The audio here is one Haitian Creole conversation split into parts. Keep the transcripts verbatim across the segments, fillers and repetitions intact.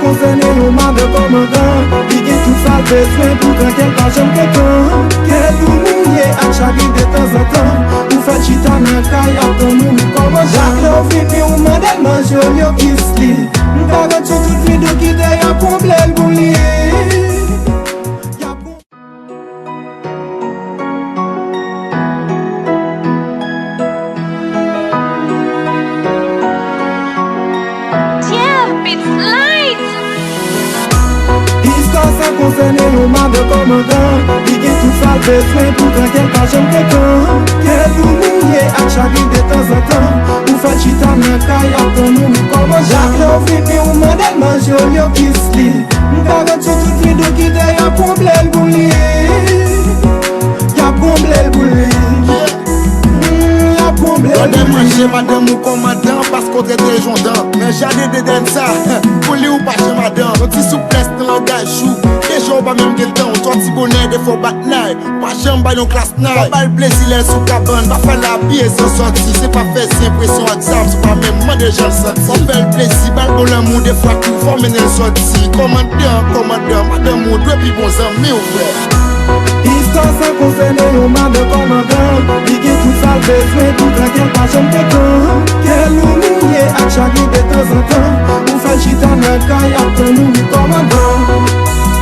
Konsène yon madan kòmandan, li gen tout sa l bezwen pou trankèl pa janm kontan. Kè l doulye ak chagren detanzantan, ou fè l chita nan kay ap tann ou kòmandan. Chak lè w vini, ou mande l manje, olye w kis li. M garanti w tout nwi Doki Day ap konble l pou li. Y ap Istwa sa konsène yon madan kòmandan. Li gen tout sa l bezwen pou trankèl pa janm kontan. Kè l doulye ak chagren detanzantan, ou fè l chita nan kay ap tann ou kòmandan. Chak lè w vini, ou mande l manje, olye w kis li. M garanti w tout nwi Doki Day ap konble l pou li. Y ap konble l pou li. Mm, y ap konble l pou li. Lòdè manje madanm ou kòmandan, paske w trete l jan w dan. Men jaden de dèn sa, pou li ou pa jan madanm. Yon ti souplès nan langaj ou. Deja w pa menm gen tan, w sòti bonè, defwa w bat nay. Pa janm bay yon klas. Nan, pa ba l plezi lè l sou kabann, pa fè l abiye san sòti, se pa fè zen presyon ak zam, se pa menm mande jan l santi. Fò fè l plezi, ba l bon lanmou, defwa tou fò mennen l sòti. Kòmandan, kòmandan, madanm ou dwe pi bon zanmi w, frè. Istwa sa konsène yon madan kòmandan, li gen tout sa l bezwen pou trankèl pa janm kontan. Kè l ou mouye ak chagren detanzantan, ou fè l chita nan kay ap tann ou kòmandan.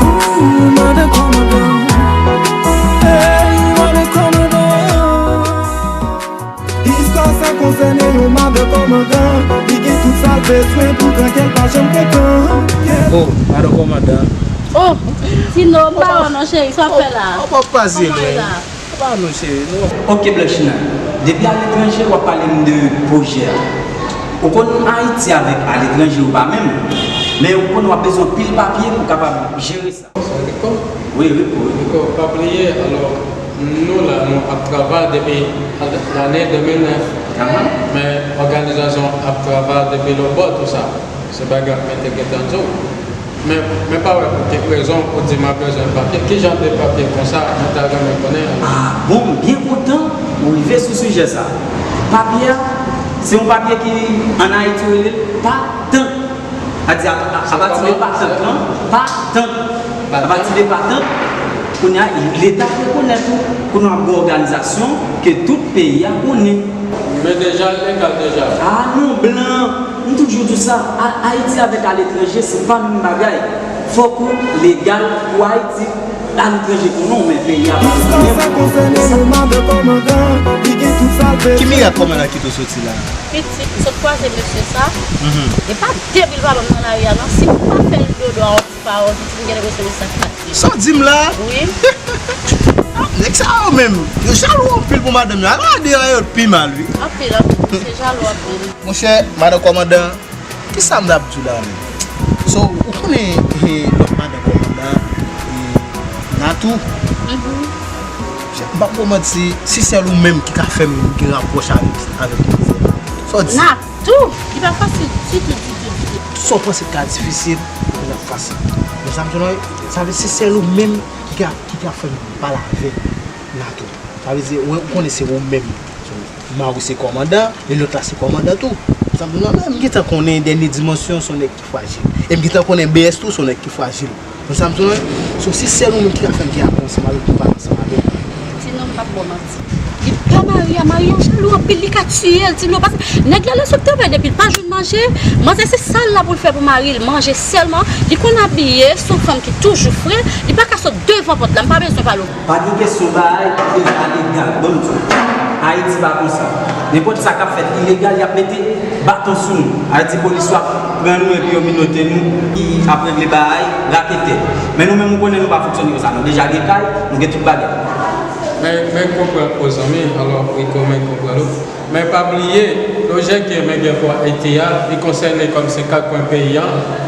Ooh, madan kòmandan. Hey, madan kòmandan. Istwa sa konsène yon madan kòmandan. Li gen tout sa l bezwen pou trankèl pa janm kontan. Oh, madan kòmandan. Oh, Tino, m pa wè w non, cheri, sa w ap fè la? Ou p ap pase lwen. Kòman w ye la? Pa non, cheri, non. Ok, Blanchina, depi aletranje, w ap pale m de pwojè a. Ou konn Ayiti avèk aletranje, ou pa menm. Men ou konn w ap bezwen pil papye pou w kapab jere sa. Sa reko? Wi, reko, wi. Reko, pa bliye, alò, nou la, nou ap travay depi lane de mil nèf. Ahan. Men òganizasyon ap travay depi lòtbò, tou sa. Se bagay mwen te gentan di w. Men, men pa wè pou ki rezon ou di m ap bezwen papye. Ki jan de papye konsa mwen ta renmen konnen? Ah, bon, m byen kontan ou rive sou sijè sa. Papye a, se yon papye ki ann Ayiti yo rele l patant. Sa di, a, a, apati de patant lan, patant. Apati de patant, kounye a, Leta rekonèt ou, kounye a, ap gen òganizasyon ke tout peyi a konnen. Men deja l legal deja. Ah non, blan, m toujou di w sa, A-, Ayiti avèk aletranje, se pa menm bagay. Fòk ou legal pou Ayiti, aletranje konnen w, men peyi a pa konnen w. Ki mirak kòmandan kite w soti la? Pitit, m sot kwaze mesye sa. Mhm. E pa depi l pa ban m nan lari a non. Si m pa fè l dodo a yon ti pawòl, pitit, m gen enpresyon se sa k pase. Sa w di m la? Wi. Ah, nèg sa yo menm, yo jalou anpil pou madanm yo. Ala de yo t pi mal, wi. Anpil, anpil. Se jalou anpil. Monchè, madan kòmandan, kisa m t ap di w la menm? So, ou konnen, eh, lòt madan kòmandan, eh, Natou? Mhm. M p ap ba w manti, si sèl ou menm ki ka fè m gen rapwòch avèk, avèk yon nèg. Sa w di? Natou, li pa fasil ditou, ditou, ditou. Sa w panse k ka difisil, pou l ap fasil. Men sa m di w la, sa vle di se sèl ou menm ki ka, ki ka fè m pale avèk Natou. Sa vle di, ou, ou konnen se ou menm. So, mari w se kòmandan, e lòt la se kòmandan tou. Sa m di w la, men m gentan konnen dènye dimansyon se yon nèg ki frajil. E m gentan konnen B S tou se yon nèg ki frajil. Ou sa m di w la? So, si sèl ou menm ki ka fè m gen rapò ansanm avèk ou, pale ansanm avè m. Ti non, m p ap ba w manti. Li pa mari a, mari a jalou anpil, li ka tiye l, ti non, paske nèg la lè sot travay depi l pa jwenn manje, manzè se sa l la pou l fè pou mari l, manje sèlman, li konn abiye, se yon fanm ki toujou fre, li pa ka sot devan pòt la, m pa bezwen pale w. Pa gen kesyon bagay ki pa legal, ban m di w. Ayiti pa konsa. Nenpòt sa k ap fèt ilegal, y ap mete baton sou nou. Ayiti polis yo ap pran nou epi yo minote nou, ki ap regle bagay raketè. Men nou menm, ou konnen nou pa fonksyone konsa. Nou deja gen kay, nou gen tout bagay. Men, men konprann, o zanmi, alò, wi, kòman konprann ou? Men pa bliye, pwojè ke men gen pou Ayiti a, li konsène kòmsi kat kwen peyi a,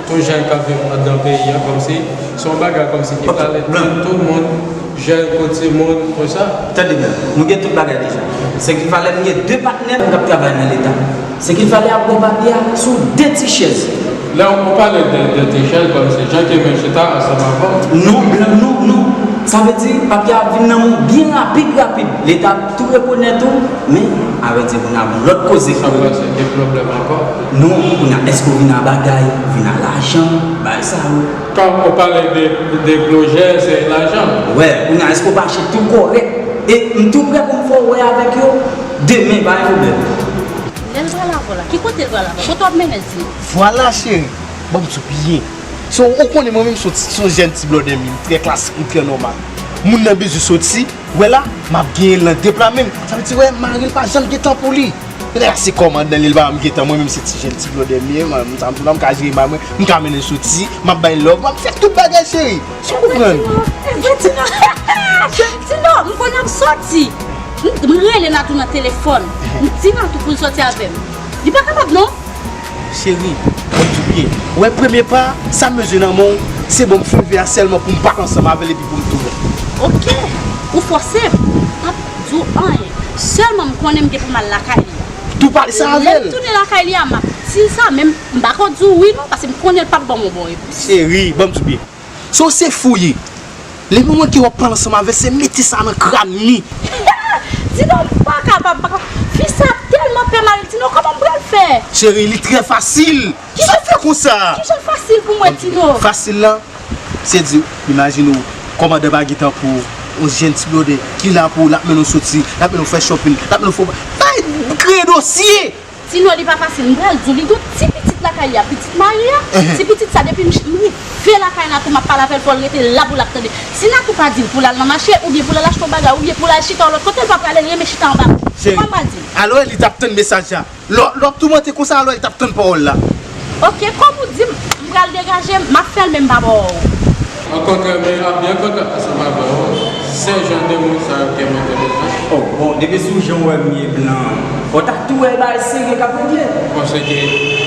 tout jèn k ap viv anndan peyi a, kòmsi, se yon bagay kòmsi ki pale tout moun, jèn kou timoun, konsa. Tande byen, nou gen tout bagay deja. Se ki falè m gen de patnè m k ap travay nan Leta. Se ki falè ap pran papye a sou de ti chèz. Lè w pale de, de ti chèz, kòmsi jan ke men chita ansanm avè w. Non, blan, non, non. Sa vle di, papye a ap vin nan men w byen rapid, rapid. Leta ap tou rekonèt ou, men Avèti pou n ap yon lòt koze ki... Sa pase gen pwoblèm ankò? Non, kounye a, èske w vin a bagay, vin a lajan, bagay sa yo? Kan ou pale de, de pwojè, se lajan. Wè, kounye a, èske w pa achte tou kòrèk? E m tou prè pou m fè w wè avèk yo demen, pa gen pwoblèm. Lè l pral avè w la, ki kote l pral avè w? Kote w ap mennen l, di m? Vwala, cheri. Ban m di w byen. So, ou konnen mwen menm, se yon ti, se yon jèn ti blòdè m ye, m trè klasik, m trè nòmal. Moun nan bezwen soti, wè la, m ap genyen l nan deplame m. Sa vle di, wè, mari l pa janm gen tan pou li. Lè se kòmandan li, li pa janm gen tan. Mwen menm, se ti jèn ti blòdè m ye, mwen, m sa m tou la, m ka jere mari mwen, m ka mennen l soti, m ap bay love, m ap fè tout bagay, cheri. Si w konprann. E vre, Tino. Tino, m konn ap soti. M, m rele Natou nan telefòn. M di Natou pou l soti avè m. Li pa kapab, non. Cheri, ban m di w byen. Ou wè premye pa, sa m bezwen nan men w, se ban m fè ve a sèlman pou m pa t ansanm avè l epi pou m tounen. Oke, ou fòse m. M p ap di w anyen. Sèlman m konnen m gen pou m al lakay li a. Tou pale sa avè l. Lè m tounen lakay li a, m ap di l sa, men m pa ko di w wi non, paske m konnen l p ap ban m yon bon repons. Cheri, ban m di w byen. So se fou ye. Lè mwen montre w ap pale ansanm avè l, se mete sa nan kràn li. Tino, m pa kapab, m pa kapab. Fi sa tèlman pè mari l, Tino, kòman m pral fè? Cheri, li trè fasil. Sa w fè konsa? Kijan l fasil pou mwen, Tino? Fasil la, se di, imajine w, kòmandan pa gen tan pou ou, yon jèn ti blòdè ki la pou ou, l ap mennen w soti, l ap mennen w fè shopping, l ap mennen w fè bay, kreye dosye. Tino, li pa fasil. M pral di w, li gon ti pitit lakay li a, pitit mari a. Ti pitit sa, depi m ch- m rive lakay Natou, m ap pale avè l, fò l rete la pou l ap tande. Si Natou pa di l pou l al nan mache, oubyen pou l al achte yon bagay, oubyen pou l al chita yon lòt kote, l pa prale, l renmen chita anba. Cheri, kòman m pral di l? Alò, li t ap tann mesaj la. Lè, lè w ap toumante konsa, alò, li t ap tann pawòl la. Oke, kòm ou di m, m pral degaje m, m ap fè l, men m pa ba w. Mwen kontan, men m ap byen kontan ansanm avè w. Se jan de moun sa yo ke mwen te bezwen. Oh, bon, depi sou jan w wè m ye blan, fò w ta tou wè bagay serye k ap regle. Paske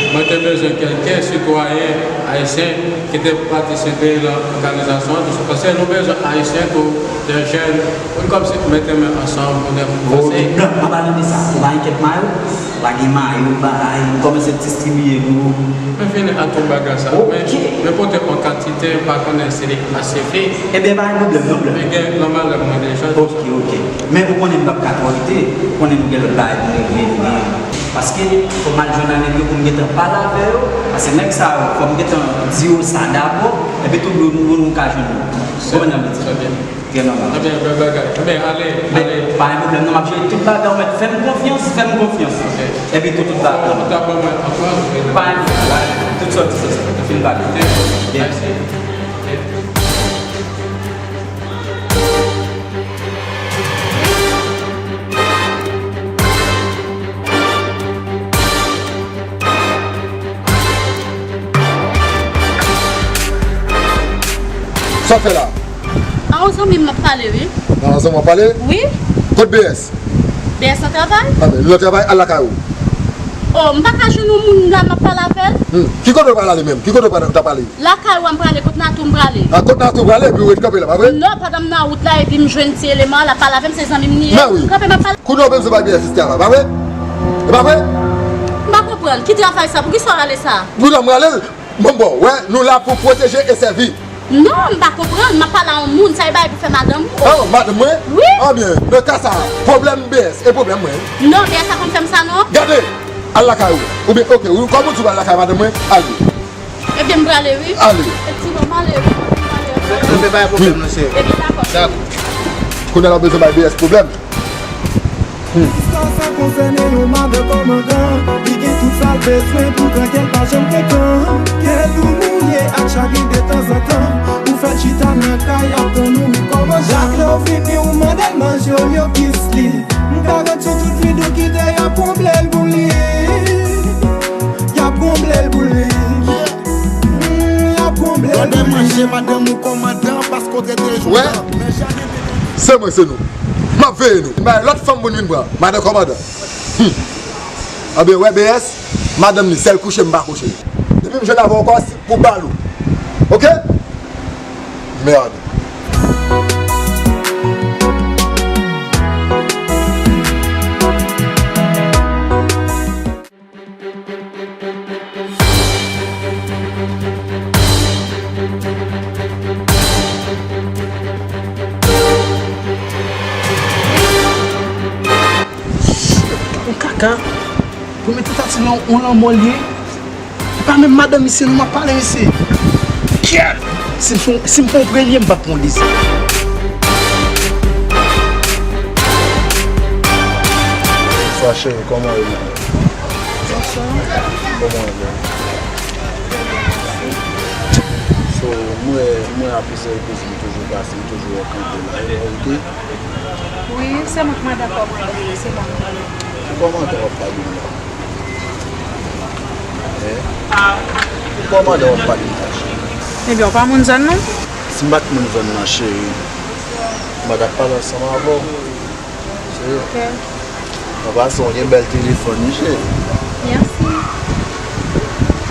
mwen te bezwen kèlke sitwayen ayisyen ki te patisipe nan òganizasyon an, paske nou bezwen ayisyen tou, de jèn, moun kòmsi pou mete men ansanm pou n avanse. Oh, non, m ap pale de sa. Ou pa enkyèt, Mayo? Pa gen mayo, bagay, m kòmanse distribiye pou ou. Mwen vini ak tout bagay sa, men, men pote yon kantite, m pa konnen si li ap sifi. Ebyen, pa gen pwoblèm, non, blè. Men gen, nòmalman, mwen deja. Oke, oke. Men ou konnen m p ap ka twò rete, ou konnen nou gen lòt bagay pou n regle, nou gen. Paske, fò m al jwenn nèg yo pou m gentan pale avè yo, paske nèg sa yo, fò m gentan di yo sa dabò, epi tout lè nou, nou ka jwenn yo. Ou konprann sa m vle di? Trè byen. Trè nòmal. Ebyen, bèl bagay. Ebyen, ale, ale. Pa gen pwoblèm, non, m ap jere tout bagay, ou mèt fè m konfyans, fè m konfyans. Ok. Epi tou, tout bagay. Ou ta ban mwen anfòm, ok. Pa gen pwoblèm, tout sòti sa, sa, fin pale. Ok. Byen. Mèsi. Ok. Sa w fè la? A yon zanmi m ap pale, wi. A yon zanmi w ap pale? Wi. Kot B S? B S nan travay? A, men, li nan travay, al lakay ou. Oh, m pa ka jwenn yon moun la, m ap pale avè l? Hmm. Ki kote w pral ale menm? Ki kote w pral, w ta pale? Lakay ou a m prale, kot Natou m prale. A, kot Natou w prale, epi w ret kanpe la, pa vre? Non, pandan m nan wout la, epi m jwenn ti eleman an, l ap pale avè m, se zanmi m li ye. Men wi. Kanpe m ap pale. Kounye a w bezwen bay B S travay, pa vre? E pa vre? M pa konprann. Ki travay sa? Poukisa w rale sa? Pou nan m rale l, bon, bon, wè, nou la pou pwoteje e sèvi. Non, m pa konprann. M ap pale a yon moun, sa e bagay pou fè madanm ou. Oh, madanm mwen? Wi. Anbyen, nan ka sa, pwoblèm B S, e pwoblèm mwen. Non, B S pa konn fè m sa, non. Gade, al lakay ou. Oubyen, oke, ou, kòm ou di w al lakay madanm mwen, ale. Ebyen, m prale, wi. Ale. Efektivman, m ale, wi. M ale, wi. Sa pa pwoblèm, non, cheri. Ebyen, dakò. Dakò. Kounye a la w bezwen bay B S pwoblèm. Istwa sa konsène yon madan kòmandan. Li gen tout sa l bezwen, poutan kè l pa janm kontan. Kè l mouye ak chagren detanzantan. Ou fè l chita nan kay ap tann ou kòmandan. Chak lè w vini, ou mande l manje, ou yo kis li. M garanti w tout vid ou kite, y ap konble l pou li. Y ap konble l pou li. Mm, y ap konble l pou li. Pandan manje madanm ou kòmandan, paske w trete l joudan. Men jan Se mwen, se nou. M ap veye nou. M bay lòt fanm moun vin pran. Madan kòmandan. Hmm. Anben, wè B S, madanm li, sèl kouche m pa kouche. Depi m jwenn avè w ankò, se pou bal ou. Oke? Mèd. Ka, premye tantativ lan, yon lanmò l ye. E pa menm madanm misye non m ap pale, mesye. Kyèt! Si m fon, si m fon premye, m p ap fon dezyèm. Bonswa cheri, kòman w ye? Bonswa. Kòman w ye? So, mwen, mwen apre sèl koze m toujou pase, m toujou wè w kanpe la, e ok? Wi, se mwen k mande kòmandan, wi, se mwen k mande. Ki kòmandan w ap pale m la? Hein? Ki kòmandan w ap pale m la, cheri? Ebyen, w pa moun zòn nan? Si m pa t moun zòn nan, cheri, m pa t ap pale ansanm avè w. Cheri. Ok. An pasan, w gen bèl telefòn, wi, cheri. Mèsi.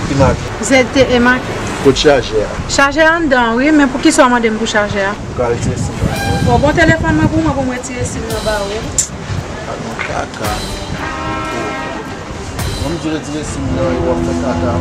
Ki mak? Z T E mak. Kot chajè a? Chajè a anndan, wi, men poukisa w mande m pou chajè a? Pou ka retire sim nan. Bon, bon telefòn mwen pou mwen, pou mwen retire sim nan ba ou. A non, kaka. Bon, m di w retire sim nan, epi w ap fè kaka.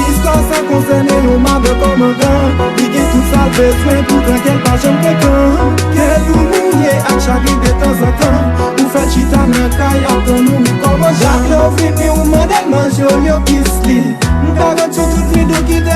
Istwa sa konsène yon madan kòmandan. Li gen tout sa l bezwen, poutan kè l pa janm frekan. Kè l tou mouye ak chagren detanzantan. Ou fè l chita nan kay ap tann ou kòmandan. Chak lè w vini, ou mande l manje olye w kis li. M garanti w tout vid ou kite